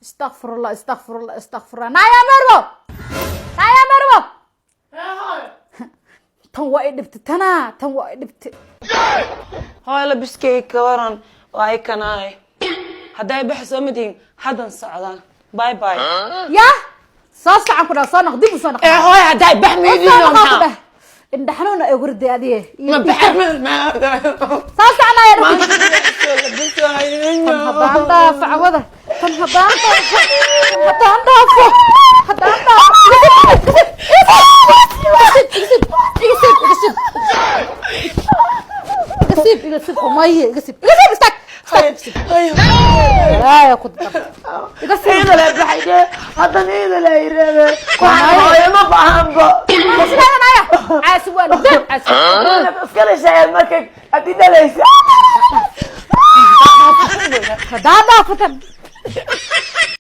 Istakfirullah, istakfirullah, istakfirullah. Naya Marwo, naya Marwo, tan waa i dhibtay, tanaa tan waa i dhibtay. Hooyo, labiskay ka waran? Waa i kanaay. Hadday baxa soo madihin, haddan socdaa. Bye bye. Ya soo socan ku dhah, soo noq, dib u soo noq. Ee hooyo, hadday bax Soo miidino. noqo ku Maxaa? dheh, indha xanuuna ay hurday adiye. Ma baxa? Soo soconaya. Tan haddaan dhaafo cawada, tan haddaan dhaafo, tan haddaan dhaafo, haddaan dhaafo. Iga siib, iga siib, iga siib, iga siib, iga siib, maye, iga siib, iga siib, istaag, istaag, balaaya ku dar, iga siib. Iida le baxay, haddan iida le ireebe. Hooyo, ma bahanbo. Isleedanaya caasi waa dad caasi. Iska dhashay marka haddii dhalaysa. Haddaan dhaafo tan.